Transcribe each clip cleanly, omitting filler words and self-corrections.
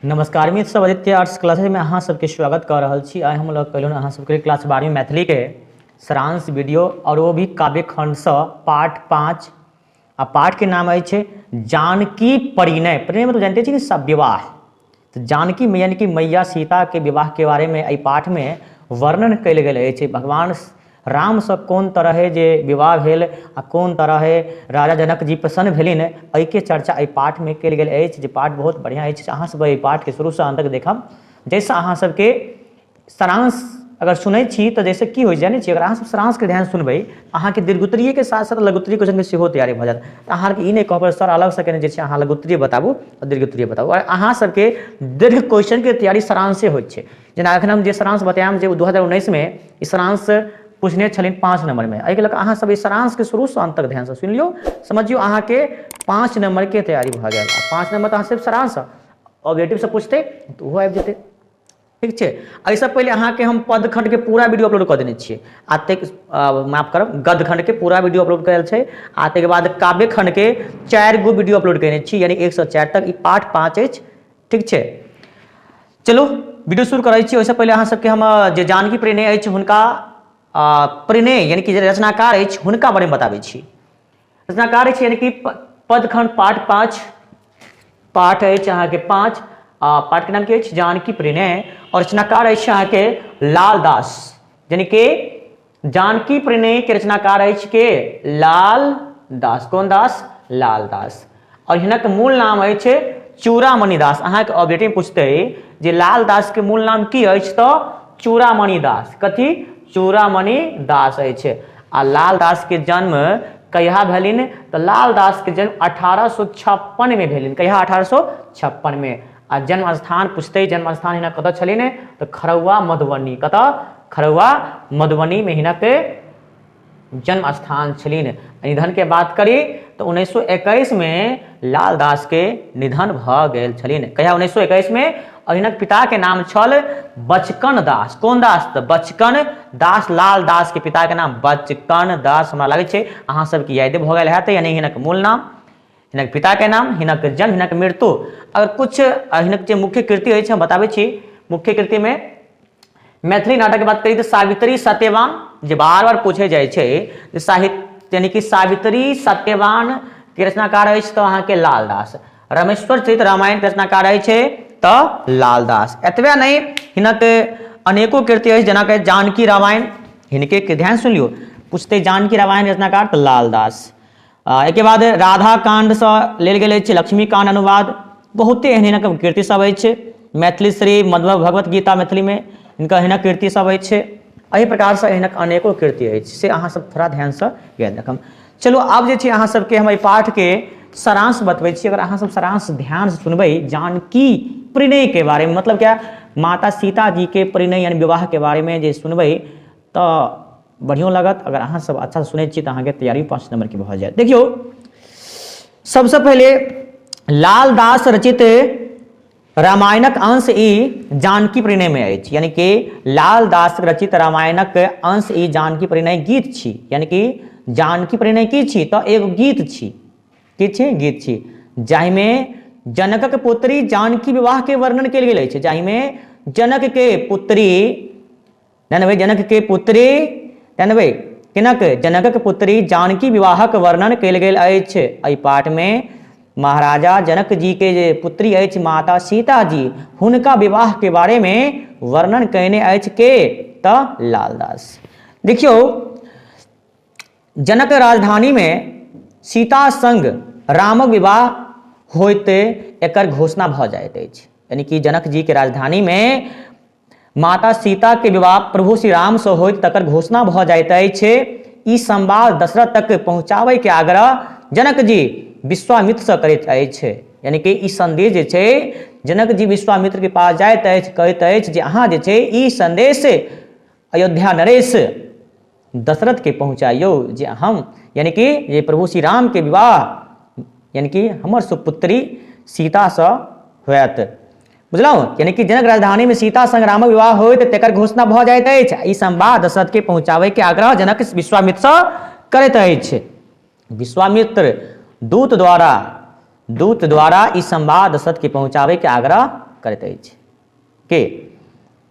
नमस्कार मित्र सब, आदित्य आर्ट्स क्लासेज में अहाँ सबके स्वागत कर रहल छी। आइ हम लग कयलहुँ अहाँ सबके क्लास 12वीं मैथिली के सारांश वीडियो, और वो भी काव्य खंडसँ पाठ 5। आ पाठ के नाम अछि जानकी परिणय। परिणय मतलब जानते छी कि सब विवाह, तो जानकी यानी कि मैया सीता के विवाह के बारे में एहि पाठ में वर्णन कयल गेल अछि। भगवान रामसँ कोन तरहे जे विवाह भेल आ कोन तरहे राजा जनक जी प्रसन्न भेलिन, एहिके चर्चा एहि पाठमे कयल गेल अछि। जे पाठ बहुत बढ़िआँ अछि, अहाँ सब एहि पाठके शुरूसँ अन्त तक देखब, जाहिसँ अहाँ सबके सारांश अगर सुनै छी तऽ जाहिसँ की होइ छै जानै छी, अगर अहाँ सब सारांशके ध्यान सुनबै अहाँके दीर्घोत्तरीयके साथ साथ लघुत्तरीय क्वेश्चनके सेहो तैयारी भऽ जायत। तऽ अहाँके ई नहि कहब सर अलगसँ केने जे छै अहाँ लघुत्तरीय बताबू आ दीर्घोत्तरीय बताबू। आओर अहाँ सबके दीर्घ क्वेश्चनके तैयारी सारांशे होइत छै। जेना एखन हम जे सारांश बतायब जे 2019 मे ई सारांश पूछने छलनि 5 नंबर में, एहिके लऽ कऽ अहाँ सब ई सारांशके शुरूसँ अन्त तक ध्यानसँ सुनि लियौ, समझियौ अहाँके 5 नंबर के तैयारी भऽ गेल। आ 5 नंबर तऽ अहाँ सिर्फ सारांश ऑब्जेक्टिवसँ पूछतै तऽ ओहो आबि जेतै। ठीक छै, एहिसँ पहिले अहाँके हम पदखंडके पूरा वीडियो अपलोड कऽ देने छियै, आ ताहि माफ करब गद्यखंडके पूरा वीडियो अपलोड कयल छै, आ ताहिके बाद काव्यखंडके 4 गो वीडियो अपलोड कयने छी, यानी 1 से 4 तक। ई पाठ 5 अछि। ठीक छै, चलू वीडियो शुरू करै छी। ओहिसँ पहिले अहाँ सबके हम जे जानकी प्रणय अछि हुनका प्रणय यानी कि जे रचनाकार अछि हुनका बारेमे बताबै छी। रचनाकार अछि यानी कि पदखंड पाठ 5, पाठ अछि अहाँके 5, आ पाठके नाम की अछि जानकी प्रणय, और रचनाकार अछि अहाँके लाल दास, यानी कि जानकी प्रणय के रचनाकार अछि के लाल दास। कोन दास? लाल दास। और हिनक मूल नाम अछि चूड़ामणि दास। अहाँके ऑब्जेक्टिव पूछते जे लाल दास के मूल नाम की अछि तऽ चूड़ामणि दास। कथी? चूड़ामणि दास अछि। आ लाल दास के जन्म कहिया भेलिन? तऽ लाल दास के जन्म 1856 में भेलिन। कहिया? 1856 में। आ जन्म स्थान पूछते जन्म स्थान हिनक कतऽ छलिन? तऽ खरौआ मधुबनी। कतऽ? खरौआ मधुबनी में हिनक जन्म स्थान छलिन। निधन के बात करी तऽ 1921 में लाल दास के निधन भऽ गेल छलिन। कहिया? 1921 में। और हिनक पिता के नाम छल बचकन दास। कोन दास? तऽ बचकन दास। लाल दास के पिता के नाम बचकन दास। हमरा लागै छै अहाँ सबके यादे भऽ गेल हैत, यानी हिनक मूल नाम, हिनक पिता के नाम, हिनक जन्म, हिनक मृत्यु। अगर कुछ हिनक जे मुख्य कृति अछि हम बताबै छी। मुख्य कृति में मैथिली नाटक के बात करी तऽ सावित्री सत्यवान, जे बार बार पूछे जाइ छै जे साहित्य यानी कि सावित्री सत्यवान के रचनाकार अछि तऽ अहाँके लाल दास। रमेश्वर चरित रामायण के रचनाकार अछि तऽ लाल दास। एतबे नहि, हिनक अनेको कृति अछि, जेना कि जानकी रामायण, हिनके के ध्यान सुन लियौ, पूछते जानकी रामायण रचनाकार तऽ लाल दास। एहिके बाद राधा कांडसँ लेल गेल अछि लक्ष्मीकांड अनुवाद। बहुते एहन हिनक कृति सब अछि। मैथिली श्री मध्व भगवत गीता मैथिलीमे हिनका हिनक कृति सब अछि। एहि प्रकारसँ हिनक अनेको कृति अछि, से अहाँ सब थोड़ा ध्यानसँ याद रखब। चलू आब जे छै अहाँ सबके हम एहि पाठके सारांश बतबै छी। अगर अहाँ सब सारांश ध्यानसँ सुनबै जानकी प्रणयके बारेमे, मतलब क्या माता सीता जी के प्रणय यानी विवाहके बारेमे जे सुनबै तऽ बढ़ियों लागत। अगर अहाँ सब अच्छा सुनै छी तऽ अहाँके तैयारी 5 नंबर के भऽ जायत। देखियौ, सबसँ पहिले लाल दास रचित रामायणक अंश ई जानकी परिणय में अछि, यानी कि लाल दास रचित रामायणक अंश ई जानकी परिणय गीत छी, यानी कि जानकी परिणय की छी तऽ एगो गीत छी। की छी? गीत छी, जाहिमे जनकक पुत्री जानकी विवाह के वर्णन कयल गेल अछि, जाहिमे जनक के पुत्री जानबै जनक के पुत्री जानबै किनक जनकक पुत्री जानकी विवाहक वर्णन कयल गेल अछि। एहि पाठ में महाराजा जनक जी के जे पुत्री अछि माता सीता जी, हुनका विवाह के बारे में वर्णन कयने अछि के तऽ लालदास। देखियौ, जनक राजधानी में सीता संग रामक विवाह होइते एकर घोषणा भऽ जाइत अछि, यानी कि जनक जी के राजधानी में माता सीता के विवाह प्रभु श्री राम से होइत तकर घोषणा भऽ जाइत अछि। ई संवाद दशरथ तक पहुँचाबै के आग्रह जनक जी विश्वामित्र से करैत अछि, यानी कि ई संदेश जे छै जनक जी विश्वामित्र के पास जाइत अछि, कहैत अछि जे अहाँ जे छै ई संदेश अयोध्या नरेश दशरथ के पहुँचाइयौ जे हम यानी कि जे प्रभु श्री राम के विवाह यानी कि हमर सुपुत्री सीता से होयत। बुझलहुँ? यानी कि जनक राजधानी में सीता संग रामक विवाह होयत तकर घोषणा भऽ जाइत अछि। ई संवाद दशरथ के पहुँचाबै के आग्रह जनक विश्वामित्र सँ करैत अछि। विश्वामित्र दूत द्वारा ई संवाद दशरथ के पहुँचाबै के आग्रह करैत करैत अछि। के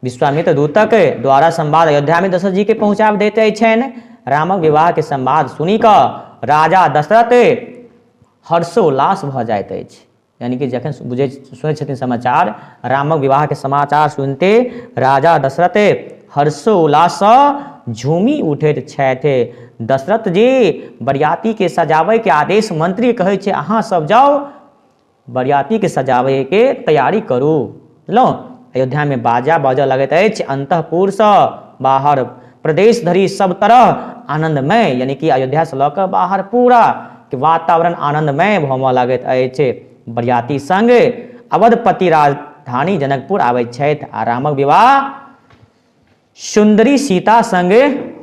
विश्वामित्र दूतक द्वारा संवाद अयोध्यामे दशरथ जी के पहुँचा दैत छनि। रामक विवाहके संवाद सुनि कऽ राजा दशरथ हर्षोल्लास भऽ जाइत अछि। यानी कि जखन बुझै सुनै छथिन समाचार, रामक विवाहके समाचार सुनिते राजा दशरथ हर्षोल्लाससँ झूमि उठैत छथि। दशरथ जी बरियातीके सजाबैके आदेश मंत्री कहै छै, अहाँ सब जाउ बरियातीके सजाबैके तैयारी करू। बुझलहुँ? अयोध्यामे बाजा बाजऽ लगैत अछि। अन्तःपुरसँ बाहर प्रदेश धरि सब तरह आनन्दमय, यानी कि अयोध्यासँ लऽ कऽ बाहर पूरा के वातावरण आनन्दमय होमऽ लगैत अछि। बरियाती संग अवधपति राजधानी जनकपुर आबैत छथि आ रामक विवाह सुन्दरी सीता संग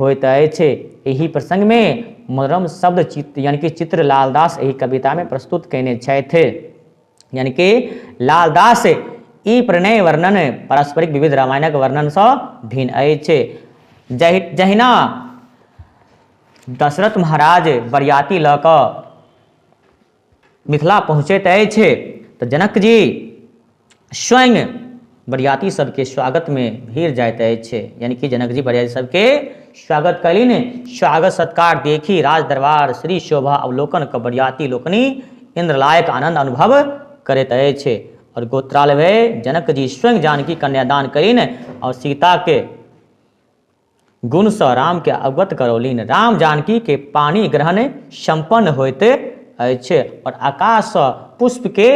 होइत अछि। एहि प्रसंगमे मनोरम शब्द चित्र यानी कि चित्र लालदास एहि कवितामे प्रस्तुत कयने छथि। यानी कि लालदास ई प्रणय वर्णन पारस्परिक विविध रामायणक वर्णनसँ भिन्न अछि। जहिना दशरथ महाराज बरियाती लऽ कऽ मिथिला पहुँचैत अछि तऽ जनक जी स्वयं बरियाती सबके स्वागतमे भीड़ जाइत अछि। यानी कि जनक जी बरियाती सबके स्वागत कयलनि। स्वागत सत्कार देखी राज दरबार श्री शोभा अवलोकन कऽ बरियाती लोकनि इन्द्रलायक आनंद अनुभव करैत अछि। और गोत्रालय जनक जी स्वयं जानकी कन्यादान कयलनि और सीता के गुणसँ रामकेँ अवगत करौलनि। राम जानकीके पानि ग्रहण सम्पन्न होइत अछि आओर आकाशसँ पुष्पके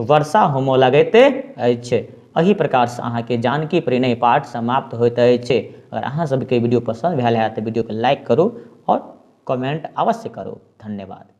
वर्षा होमय लगैत अछि। एहि प्रकारसँ अहाँके जानकी परिणय पाठ समाप्त होइत अछि। अगर अहाँ सबके वीडियो पसन्द भेल हैत तऽ वीडियोके लाइक करू आओर कमेंट अवश्य करू। धन्यवाद।